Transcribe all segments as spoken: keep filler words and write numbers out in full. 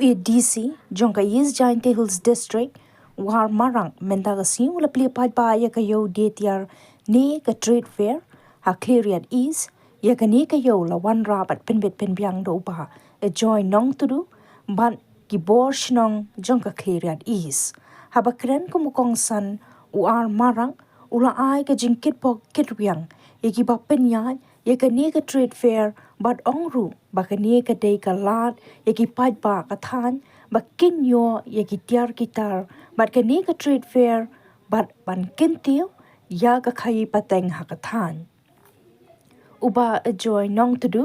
Ka D C jong ka East Jaintia Hills District, u R Marak, mynta ka sngi u la plie paidbah ïa ka ïew die tiar ne ka trade fair ha Khliehriat East. Ïa kane ka ïew la wanrah bad pynbit pynbiang da u Bah Ajoy Nongtdu bad ki bor shnong jong ka Khliehriat East. Haba kren kum u kongsan, u R Marak u la ai ka jingkitbok kitrwiang ïa kiba pynïaid ïa kane ka trade fair bad ong ruh ba kane ka dei ka lad ïa ki paidbah ka thaiñ ba kin ïoh ïa ki tiar ki tar bad kane ka trade fair bad ban kyntiew ïa ka khaïi pateng ha ka thaiñ. U Bah Ajoy Nongtdu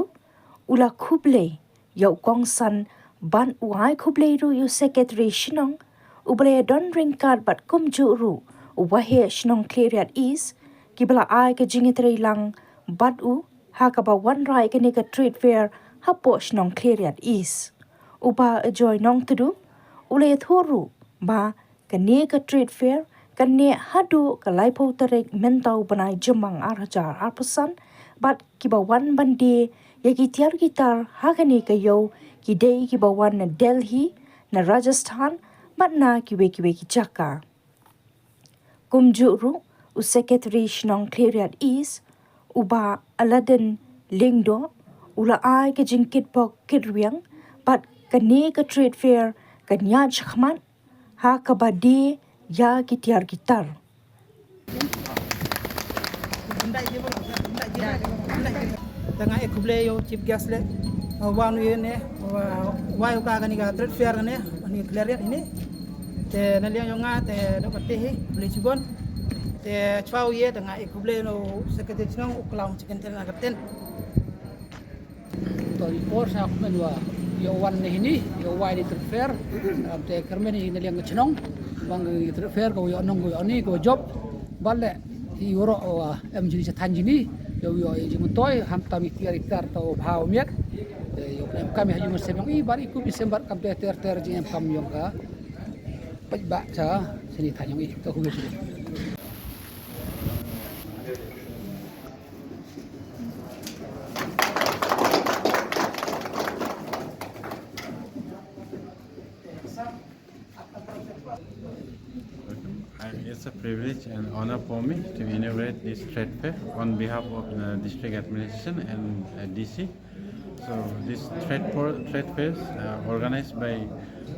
u la khublei ïa u kongsan bad u ai khublei ruh ïa u Secretary Shnong uba la ïadon ryngkat bad kumjuh ruh u Waheh Shnong Khliehriat East, kiba la ai ka jingïatreilang bad u ha kaba wanrah ïa kane ka trade fair hapoh Shnong Khliehriat East. U Bah Ajoy Nongtdu u la ïathuh ruh ba kane ka trade fair kan neh haduh ka laiphew tarik mynta u bnai Jymmang ar hajar arphew san bad kiba wan ban die ïa ki tiar ki tar ha kane ka ïew ki dei kiba wan na Delhi, na Rajasthan bad na kiwei kiwei ki jaka. Kumjuh ruh u Secretary Shnong Khliehriat East, u Bah Aladdin Lyngdoh, u la ai ka jingkitbok kitrwiang bad kane ka trade fair kan ïaid shakhmat ha kaba die ïa ki tiar ki tar. Te nga ai khublei ïa u chief guest leh, uh, wan u ïa ne, uh, wai u ka kane ka trade fair ne, kane ka Khliehriat ne. Te na liang jong nga te doh kata hi, khublei chibun. Te chwa u ïa te nga ai khublei ïa u secretary chnong u klam chicken ten na ka ten. To i por sa kmen wa ïa wan ne hini, ïa wai ni trade fair. Am te kyrmen i na liang ka chnong. Bang i trade fair ko ïa nong ko ïa ni ko job. Bad leh i waro wa em jini sa than jini. Ïa ïa i jingmyntoi ham tam i tiar i tar to bha u miat. Te ïa em kam ïa jingmynsem ïong i bad i kup i sem bad kam te ter ter jingem kam ïong ka. Peit ba sa sini than ïong i to hu ïa sini. I- It's a privilege and honor for me to inaugurate this trade fair on behalf of the district administration and uh, D C. So this trade for trade fairs uh, organized by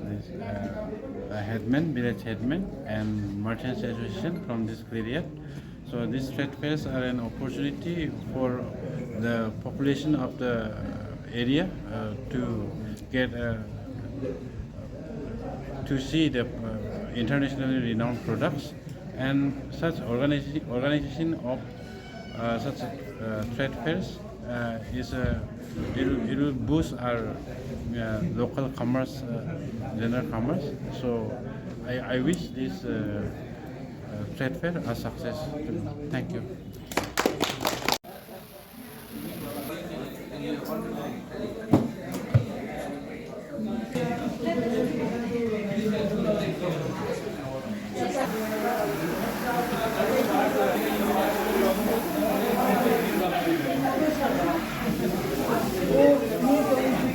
this uh, uh, headman, village headman, and merchants association from this Khliehriat. So these trade fairs are an opportunity for the population of the area uh, to get uh, to see the uh, internationally renowned products, and such organization organization of uh, such uh, trade fairs uh, is a it will, it will boost our uh, local commerce, uh, general commerce. So I, I wish this uh, uh, trade fair a success. Thank you.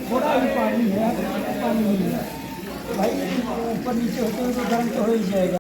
थोड़ा ही पानी है, पानी नहीं है भाई। ऊपर नीचे होते हुए तो गर्म तो हो ही जाएगा।